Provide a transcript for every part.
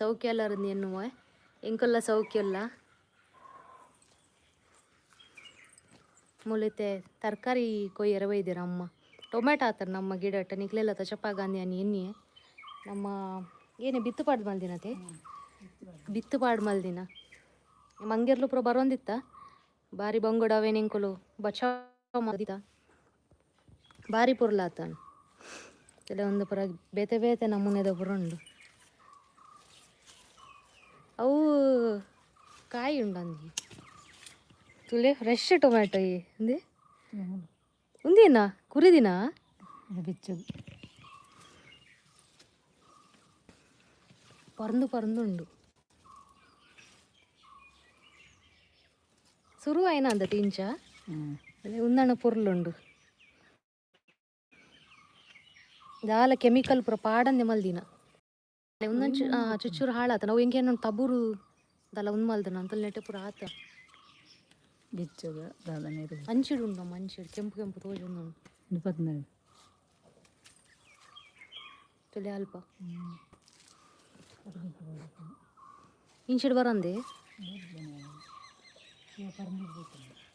ಸೌಖ್ಯ ಎನ್ನುವ ಎಂಕುಲ್ಲ ಸೌಖ್ಯ ಇಲ್ಲ. ಮುಲಿತೆ ತರಕಾರಿ ಕೊಯ್ಯರ ಒಯ್ದಿರ ಅಮ್ಮ. ಟೊಮೆಟೊ ಆತರ ನಮ್ಮ ಗಿಡಟ ನಿಕ್ಲೆಲ್ಲ ತಚಪಾಗಾಂದಿ అని ಎನ್ನಿ ನಮ್ಮ ಏನೇ ಬಿತ್ತು ಪಾಡ್ ಮಲ್ದಿನತೆ, ಬಿತ್ತು ಪಾಡ್ ಮಲ್ದಿನ ಮಂಗೆರ್ಲು ಪೂರ ಬರೋಂದಿತ್ತ. ಬಾರಿ ಬಂಗುಡ ಅವೇನೆಂಕುಲು ಬಚಾವ್ ಮಲ್ದಿತ್ತ. ಬಾರಿ ಪೊರ್ಲಾತನ್. ಒಂದು ಪೂರ ಬೇತೆ ಬೇತೆ ನಮೂನೆದ ಪೂರ ಉಂಡು. ಅವು ಕಾಯಿ ಉಂಡು ತುಲೆ ಫ್ರೆಶ್ ಟೊಮ್ಯಾಟೊ ಈ ಅಂದೆ ಉಂದೇನಾ ಕುರಿದಿನ. ಬಿಚ್ಚು. ಪರಂದು ಪರಂದು ಉಂಡು. ಸುರು ಆಯ್ನ ಅಂದ ತಿಂಚ ಉಂದಣ ಪೊರ್ಲುಂಡು. ದಾಲ ಕೆಮಿಕಲ್ ಪೂರ ಪಾಡಂದೆ ಮಲ್ದಿನ. ಒಂದೊಂಚು ಚುಚ್ಚೂರು ಹಾಳಾತ. ನಾವು ಎಂಕೇನ ತಬುರು ದಲ ಉಂದು ಮಲ್ದನ ಅಂತಲ್ ನೆಟ್ಟೆ ಪೂರ ಆತ. ಬಿಚ್ಚುಗ ದಾದ ನೀರು. ಅಂಚಿಡು ಉಂಡು, ನಮ್ಮ ಅಂಚಿಡು ಕೆಂಪು ಕೆಂಪು ತೋಜುಂಡು. ಪದ್ನಾರು. ತುಲೆ ಅಲ್ಪ ಇಂಚಿಡು ಬರಂದೆ.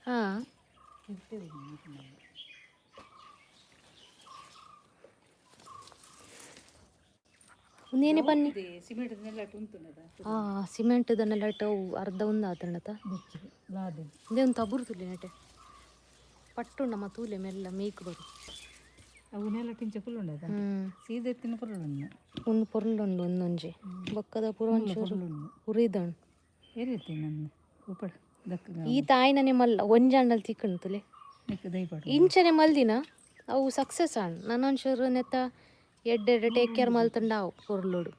ಹಾಂ, ಒಂದೇನೆ ಬನ್ನಿ. ಸಿಮೆಂಟ್ ಉಂಟು. ಹಾಂ, ಸಿಮೆಂಟ್ ದನ್ನೆಲ್ಲ ಅವು ಅರ್ಧ ಒಂದು ಆತಂಡತ. ಬಿಚ್ಚು ಲಾದೆ. ಒಂದೇ ಒಂದು ತಬುರು ತುಲೆ ನೆಟೆ ಪಟ್ಟು ನಮ್ಮ ತೂಲೆ ಮೆಲ್ಲ ಮೇಕ್ ಬರು. ಅವು ನೆಲ ಟಿಂಚ ಫುಲ್ ಉಂಡದ. ಹ್ಞೂ. ಸೀದೆ ತಿನ್ನ ಪೊರ್ಲು ಉಂಡು. ಒಂದು ಪೊರ್ಲುಂಡು, ಒಂದೊಂಜಿ ಬೊಕ್ಕದ ಪೂರ ಒಂಚೂರು ಪೊರ್ಲು ಉಂಡು. ಉರಿದಣ್. ಎರಿತಿ ನನ್ನ ಉಪಡ ದಕ್ಕ. ಈ ತಾಯಿನನೆ ಮಲ್ಲ ಒಂಜಾಂಡಲ್ ತಿಕ್ಕಣ್ ತುಲೆ. ನೆಕ್ ದೈ ಪಾಡು. ಇಂಚನೆ ಮಲ್ದಿನ ಅವು ಸಕ್ಸಸ್ ಆಣ್. ನಾನೊಂಚೂರು ನೆತ್ತ ಎಡ್ಡೆ ಎಡ್ಡೆ ಟೇಕ್ ಕೇರ್ ಮಲ್ತಂಡ ಅವು ಪೊರ್ಲುಡು.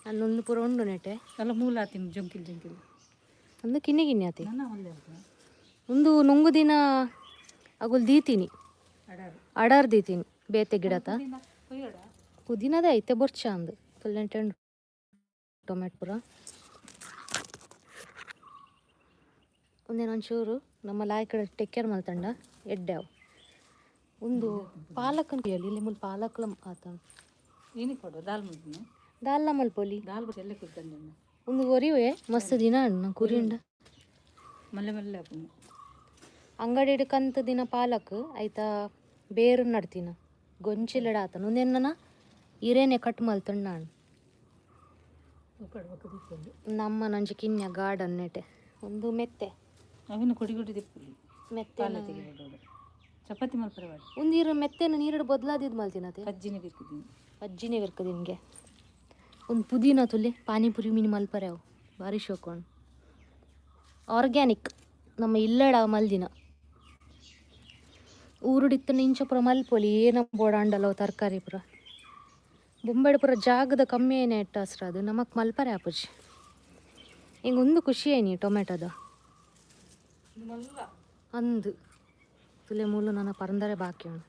ಅಲ್ಲೊಂದು ಪೂರ ಉಂಡು ನೆಟೆ. ಅಲ್ಲ, ಮೂಲ ಆತಿನ ಜೊಂಕಿಲ್ ಜೊಂಕಿಲ್. ಒಂದು ಕಿನ್ನಿ ಕಿನ್ನಿ ಆತಿ. ನನ್ನ ಒಳ್ಳೆ ಆತು. ಒಂದು ನುಂಗು ದಿನ ಅಗುಲ್ ದೀತೀನಿ. ಅಡಾರು. ಅಡಾರ್ ದೀತೀನಿ ಬೇತೆ ಗಿಡತ. ಕೊಯ್ಯಡ. ಪುದೀನದ ಐತೆ ಬೊರ್ಚ ಅಂದು ಫುಲ್ ನೆಂಟೆ ಟೊಮೆಟೊ ಪೂರ. ಒಂದೇನು ಒಂಚೂರು ನಮ್ಮ ಲಾಯ್ಕಡೆ ಟೇಕ್ ಕೇರ್ ಮಲ್ತಂಡ ಎಡ್ಡೆ ಅವು. ಒಂದು ಪಾಲಕನ್ ಕುಯ್ಯಲಿ. ಇಲ್ಲಿ ಮುಲ್ ಪಾಲಕ್ಲ ಆತ. ಏನಿಗೆ ಕೊಡು ದಾಲ್ ಮುದ್ದಿನ. ದಾಲ್ಲ ಮಲ್ಪೊಲಿ. ದಾಲ್ ಬೊಕ್ಕ ಎಲ್ಲ ಕುತ್ತಂದೆ. ಒಂದು ಒರಿವೆ ಮಸ್ತ್ ದಿನ ಅಣ್ಣ ಕುರಿಂಡ. ಮಲ್ಲೆ ಮಲ್ಲೆ ಆಪುಂಡು. ಅಂಗಡಿ ಕಂತ ದಿನ ಪಾಲಕ್ ಐತ ಬೇರು ನಡ್ತಿನ ಗೊಂಚಿಲಡ ಆತನ. ಒಂದೇನ ಇರೇನೆ ಕಟ್ ಮಲ್ತಂಡ ನಾನು. ಉಪ್ಪಡ ಬೊಕ್ಕ ದಿಪ್ಪೊಂದು. ನಮ್ಮ ನಂಜಿ ಕಿನ್ಯ ಗಾರ್ಡನ್ ನೆಟೆ ಒಂದು ಮೆತ್ತೆ. ಅವಿನ ಕೊಡಿ ಕೊಡಿ ದಿಪ್ಪುಲಿ. ಮೆತ್ತೆ. ಪಾಲ ತೆಗಿಬೋದು, ಚಪಾತಿ ಮಲ್ಪರೆ ಬಾಡಿ. ಒಂದು ಇರು ಮೆತ್ತೆನ ನೀರು ಬದಲಾದಿದ್ದು ಮಲ್ತಿನತೆ. ಕಜ್ಜಿನ ಬಿರ್ಕಿದ್ದೀನಿ. ಅಜ್ಜಿನೇ ಬಿರ್ಕದ ನಿಮಗೆ. ಒಂದು ಪುದೀನ ತುಲೆ. ಪಾನಿಪುರಿ ಮೀನು ಮಲ್ಪರೆ ಅವು ಭಾರಿ ಶೋಕೊಂಡು. ಆರ್ಗ್ಯಾನಿಕ್ ನಮ್ಮ ಇಲ್ಲಡ ಮಲ್ದಿನ. ಊರುಡಿತ್ತನ ಇಂಚ ಪೂರ ಮಲ್ಪೊಲಿ. ಏನ ಬೋಡಾಂಡಲ ತರಕಾರಿ ಪೂರ ಬೊಂಬೆಡ್ ಪೂರ ಜಾಗದ ಕಮ್ಮಿ ಏನೇ ಇಟ್ಟ ಅದು ನಮಕ್ ಮಲ್ಪರೆ ಆಪುಜಿ. ಹಿಂಗೆ ಒಂದು ಖುಷಿ ಏನಿ ಟೊಮೆಟೊದ ಅಂದು ತುಲೆ ಮೂಲು ನನ್ನ ಪರಂದರೆ ಬಾಕಿ ಉಂಡು.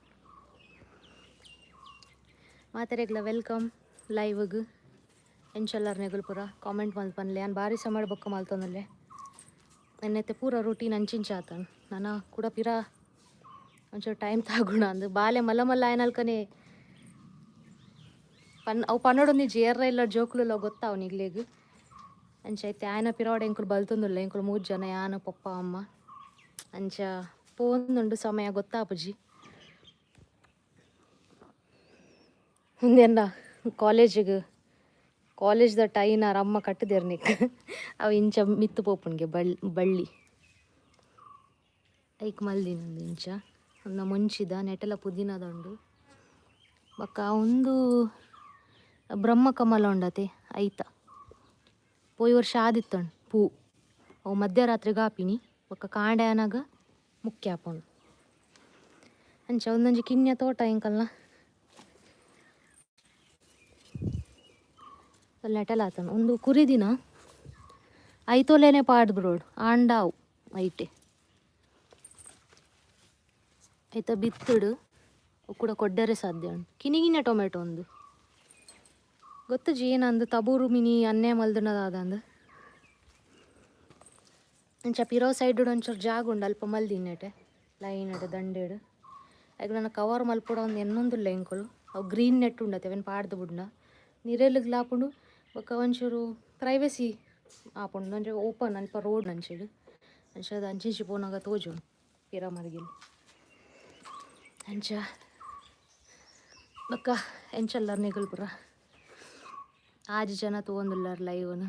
ಮಾತೆರೆಗ್ಲ welcome ಲೈವ್ಗ್. ಎಂಚೆಲ್ಲರ್ ನೆಗುಲ್ ಪೂರ ಕಾಮೆಂಟ್ ಮಲ್ಪನ್ಲೆ. ಯಾನ್ ಬಾರಿ ಸಮಯ ಬೊಕ್ಕ ಮಲ್ತೊಂದಲ್ಲೆ. ಎನ್ನೈತೆ ಪೂರ ರೂಟೀನ್ ಅಂಚಿಂಚ ಆತನ್. ನನ ಕೂಡ ಪಿರ ಒಂಚೂರು ಟೈಮ್ ತಾಗುಣ ಅಂದು ಬಾಲೆ ಮಲ್ಲ ಮಲ್ಲ ಆಯ್ನಲ್ಕನೆ ಪನ್ ಅವು ಪನ್ನೊಡೊಂದಿಜ್ಜಿ. ಏರ್ರ ಇಲ್ಲ ಜೋಕುಲು ಗೊತ್ತಾವು ನಿಗ್ಲೆಗ್. ಅಂಚ ಐತೆ ಆಯನ ಪಿರೋಡೆ ಎಂಕುಲು ಬಲ್ತೊಂದುಲ್ಲ. ಎಂಕುಲು ಮೂರು ಜನ, ಯಾನು, ಪಪ್ಪ, ಅಮ್ಮ. ಅಂಚ ಪೋಂದುಂಡು ಸಮಯ ಗೊತ್ತಾಪುಜಿ. ಉಂದೆನ್ನ ಕಾಲೇಜಿಗೆ ಕಾಲೇಜ್ದ ಟೈನಾರ ಅಮ್ಮ ಕಟ್ಟುದೇರ್ ನಿಕ್. ಅವು ಇಂಚ ಮಿತ್ತು ಪೋಪುನ್ಗೆ ಬಳ್ಳಿ ಐಕ್ ಮಲ್ದಿನ. ಒಂದು ಇಂಚ ಒಂದು ಮುಂಚಿದ ನೆಟಲ ಪುದೀನದ ಉಂಡು. ಬೊಕ್ಕ ಒಂದು ಬ್ರಹ್ಮ ಕಮಲ ಉಂಡತೆ ಐತ. ಪೋಯಿ ವರ್ಷ ಆದಿತ್ತಣ್ ಪೂ. ಅವು ಮಧ್ಯರಾತ್ರಿಗೆ ಆಪಿನಿ, ಬೊಕ್ಕ ಕಾಂಡೆ ಆನಾಗ ಮುಖ್ಯ ಆಪುಂಡು. ಅಂಚ ಒಂದೊಂಜಿ ಕಿನ್ಯ ತೋಟ ಎಂಕಲ್ನ ನೆಟಲ ಆತನ. ಒಂದು ಕುರಿದಿನ ಐತೋಲೇನೆ ಪಾಡ್ ಬಿಡೋಡು ಆಂಡಾವು ಐಟೆ. ಐತ ಬಿತ್ತುಡು ಕೂಡ ಕೊಡ್ಡರೆ ಸಾಧ್ಯ ಉಂಡು. ಕಿನಿಗಿನ ಟೊಮೆಟೊ ಒಂದು ಗೊತ್ತುಜಿ ಏನಂದು ತಬೂರು ಮಿನಿ ಅನ್ನೆ ಮಲ್ದನದಾದಂದು. ಅಂಚ ಪಿರೋ ಸೈಡ್ ಒಂಚೂರು ಜಾಗ ಉಂಡು, ಅಲ್ಪ ಮಲ್ದಿನ್ನೆಟೆ ಲೈನ್ ಇಡು ದಂಡೆಡು. ಐಕ್ ನನ್ನ ಕವರ್ ಮಲ್ಪುಡ ಒಂದು ಎನ್ನೊಂದುಲ್ಲ ಎಂಕುಲು. ಅವು ಗ್ರೀನ್ ನೆಟ್ ಉಂಡತೆ, ಅವೇನು ಪಾಡ್ದು ಬುಡ್ನ ನಿರೆಲಿಗ್ ಲಾಪುಂಡು. ಬೊಕ್ಕ ಒಂಚೂರು ಪ್ರೈವೇಸಿ ಆಪುಂಡು, ಒಂಜಿ ಓಪನ್ ಅಲ್ಪ ರೋಡ್ ಅಂಚಿಡ್ ಅಂಚಾದ್ ಅಂಚಿಂಚಿ ಪೋನಗ ತೋಜುಂಡು ಪಿರ ಮರ್ಗಿಲ್ ಅಂಚ. ಬೊಕ್ಕ ಎಂಚಲ್ಲಾರ್ ನಿಕುಲು ಪೂರ? ಆಜಿ ಜನ ತೂವೊಂದುಲ್ಲಾರ್ ಲೈವ್ನು.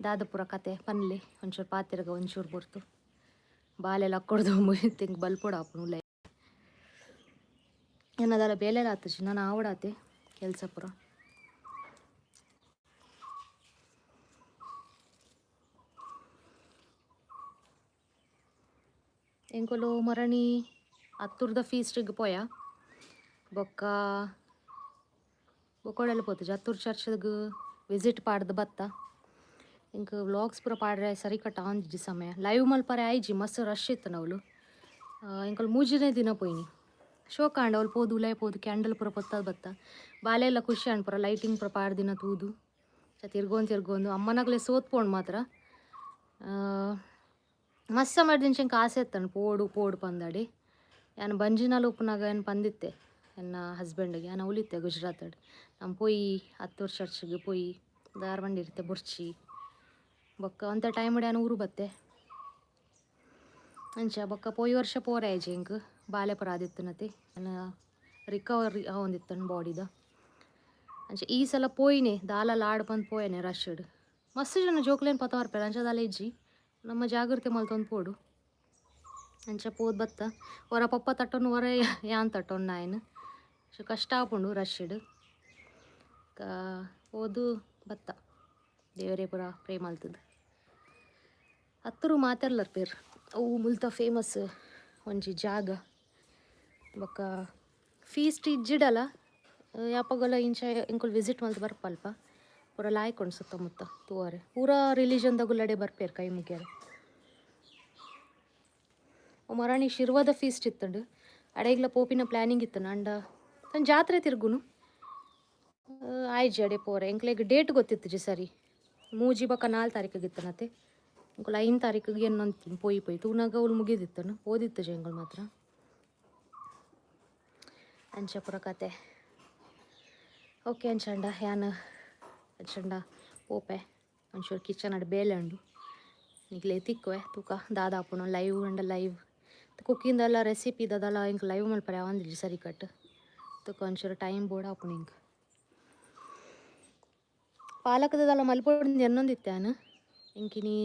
ದಾದ ಪೂರ ಕತೆ ಪನ್ಲೆ, ಒಂಚೂರು ಪಾತೆರ್ಗ ಒಂಚೂರು ಪೊರ್ತು. ಬಾಲೆ ಲಕ್ಕೊಡ್ದು ತಿಂಕ್ ಬಲ್ಪೊಡು ಲೈ. ಎನ್ನದಲ್ಲ ಬೇಲೆ ಆತುಜಿ, ನಾನು ಆವಡಾತೆ ಕೆಲಸ ಪೂರ. ಎಂಕುಲು ಮರಣಿ ಅತ್ತುರ್ದ ಫೀಸ್ಟಿಗೆ ಪೋಯ. ಬೊಕ್ಕ ಬೊಕ್ಕೊಡೆಲ್ಲ ಪೋತುಜಿ ಅತ್ತೂರು ಚರ್ಚ್ಗ್ ವಿಸಿಟ್ ಪಾಡ್ದು ಬತ್ತ. ಎಂಕ್ ವ್ಲಾಗ್ಸ್ ಪೂರ ಪಾಡ್ರೆ ಸರಿ ಕಟ್ಟ ಆಂದಿಜ್ಜಿ ಸಮಯ. ಲೈವ್ ಮಲ್ಪರೆ ಆಯ್ಜಿ, ಮಸ್ತ್ ರಶ್ ಇತ್ತು ಅವ್ಲು. ಎಂಕುಲು ಮೂಜಿನೇ ದಿನ ಪೋಯಿನಿ. ಶೋಕ ಆಂಡ್ ಅವ್ಲು ಪೋದು ಉಲಾಯಿ ಪೋದು ಕ್ಯಾಂಡಲ್ ಪೂರ ಪೊತ್ತದ್ ಬತ್ತ. ಬಾಲೆಲ್ಲ ಖುಷಿ ಆಂಡ್ ಪೂರ ಲೈಟಿಂಗ್ ಪೂರ ಪಾಡ್ದಿನ ತೂದು. ತಿರ್ಗೊಂದು ತಿರ್ಗೊಂದು ಅಮ್ಮನಗಲೇ ಸೋತ್ ಪೋಂಡು ಮಾತ್ರ. ಮಸ್ತ್ ಸಮಯದಿಂಚ ಎಂಕ್ ಆಸೆ ಇತ್ತಂಡ್ ಪೋಡು ಪೋಡು ಪಂದಾಡಿ. ಯಾನ್ ಬಂಜಿನಾಲ್ ಉಪ್ಪುನಗ ಯಾನ್ ಪಂದಿತ್ತೆ ಎನ್ನ ಹಸ್ಬೆಂಡ್ಗೆ, ಯಾನ್ ಅವ್ಲಿತ್ತೆ ಗುಜರಾತಡ್. ನಮ್ಮ ಪೋಯಿ ಅತ್ತೂರು ಚರ್ಚ್ಗೆ ಪೋಯಿ ಧಾರವಾಡ ಇರುತ್ತೆ ಬೊರ್ಚಿ. ಬೊಕ್ಕ ಅಂಥ ಟೈಮ್ ಯಾನ್ ಊರು ಬತ್ತೆ. ಅಂಚ ಬೊಕ್ಕ ಪೋಯಿ ವರ್ಷ ಪೋರೆ ಆಯ್ಜಿ ಎಂಕ್ ಬಾಲೆ ಪೂರ ಆದಿತ್ತನತಿ ರಿಕವರಿ ಆವೊಂದಿತ್ತನ್ ಬಾಡಿದ. ಅಂಚ ಈ ಸಲ ಪೋಯಿನೆ ದಾಲ ಲಾಡ್ ಪಂದ್ ಪೋಯೆನೆ ರಶ್ಡ್. ಮಸ್ತ್ ಜನ ಜೋಕ್ಲೇನ್ ಪತ ಬರ್ಪೆರ್ ಅಂಚ ದಾಲ ಇಜ್ಜಿ, ನಮ್ಮ ಜಾಗ್ರತೆ ಮಲ್ತೊಂದು ಪೋಡು. ಅಂಚ ಪೋದು ಬತ್ತ. ಒರ ಪಪ್ಪ ತಟ್ಟೊಂದು ಒರ ಯಾನ್ ತಟ್ಟೊಂಡು ನಾಯನ್. ಸೊ ಕಷ್ಟ ಆಪುಂಡು ರಶ್ಡ್. ಪೋದು ಬತ್ತ ದೇವರೇ ಪೂರ ಪ್ರೇ ಮಲ್ತದ್. ಅತ್ತರು ಮಾತೆರ್ಲರ್ಪೆರ್ ಅವು ಮುಲ್ತ ಫೇಮಸ್ ಒಂಜಿ ಜಾಗ. ಬೊಕ್ಕ ಫೀಸ್ಟ್ ಇಜ್ಜಿಡಲ ಯಾಪಗಲ ಇಂಚ ಎಂಕುಲು ವಿಸಿಟ್ ಮಲ್ತ್ ಬರ್ಪ ಅಲ್ಪ ಪೂರ ಲಾಯ್ಕೊಂಡು ಸುತ್ತಮುತ್ತ ತೂವರೆ. ಪೂರ ರಿಲಿಜನ್ದಗುಲಡೆ ಬರ್ಪೇರು ಕೈ ಮುಗಿಯರೆ. ಮರಾಣಿ ಶಿರ್ವದ ಫೀಸ್ಟ್ ಇತ್ತಂಡು, ಅಡೆಗ್ಲ ಪೋಪಿನ ಪ್ಲ್ಯಾನಿಂಗ್ ಇತ್ತು. ಅಂಡ ತನ್ನ ಜಾತ್ರೆ ತಿರ್ಗುನು ಆಯ್ಜಿ ಅಡೆ ಪೋರೆ. ಎಂಕ್ಲೆಗ್ ಡೇಟ್ ಗೊತ್ತಿತ್ತು ಸರಿ, ಮೂಜಿ ಬೊಕ್ಕ 4 ತಾರೀಕಿಗೆ ಇತ್ತನತೆ. ಎಂಕುಲು 5 ತಾರೀಕಿಗೆ ಎನ್ನೊಂದು ಪೋಯಿ ಪೋಯಿ ತೂನಾಗ ಅವ್ಲು ಮುಗಿದಿತ್ತನು, ಪೋದಿತ್ತು ಎಂಕುಲು ಮಾತ್ರ. ಅಂಚ ಪೂರ ಕತೆ. ಓಕೆ ಅಂಚಂಡ ಯಾನ್ ಅಂಚಂಡ ಪೋಪೆ ಒಂಚೂರು ಕಿಚನ್ ಅಡ್ ಬೇಲೆ ಉಂಡು. ನಿಕ್ಲೆ ತಿಕ್ಕುವೆ ತೂಕ ದಾದ ಆಪುಂಡು ಲೈವ್ ಅಂಡ ಲೈವ್ ಕುಕ್ಕಿಂದೆಲ್ಲ ರೆಸಿಪಿ ದಾದಲ್ಲ ಇಂಕ್ ಲೈವ್ ಮಲ್ಪರೆ ಆವಂದಿಜ್ಜಿ ಸರಿ ಕಟ್. ತುಕ ಒಂಚೂರು ಟೈಮ್ ಬೋರ್ಡ್ ಆಪುಂಡು ಇಂಕ್. ಪಾಲಕದಲ್ಲ ಮಲ್ಪೊಡು ಎನ್ನೊಂದಿತ್ತೆ ಯಾನ್, ಇಂಕಿನಿ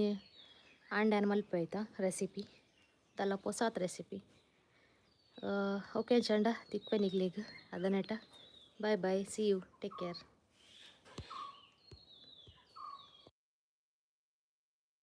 ಆಂಡ ಯಾನ್ ಮಲ್ಪೆ ಆಯ್ತಾ ರೆಸಿಪಿ ದಲ್ಲ ಪೊಸಾತ್ ರೆಸಿಪಿ. ಓಕೆ ಚಂಡ ತಿಕ್ವೆ ನಿಕ್ಲೆಗ್ ಅದನೆಟ. Bye bye, see you, take care.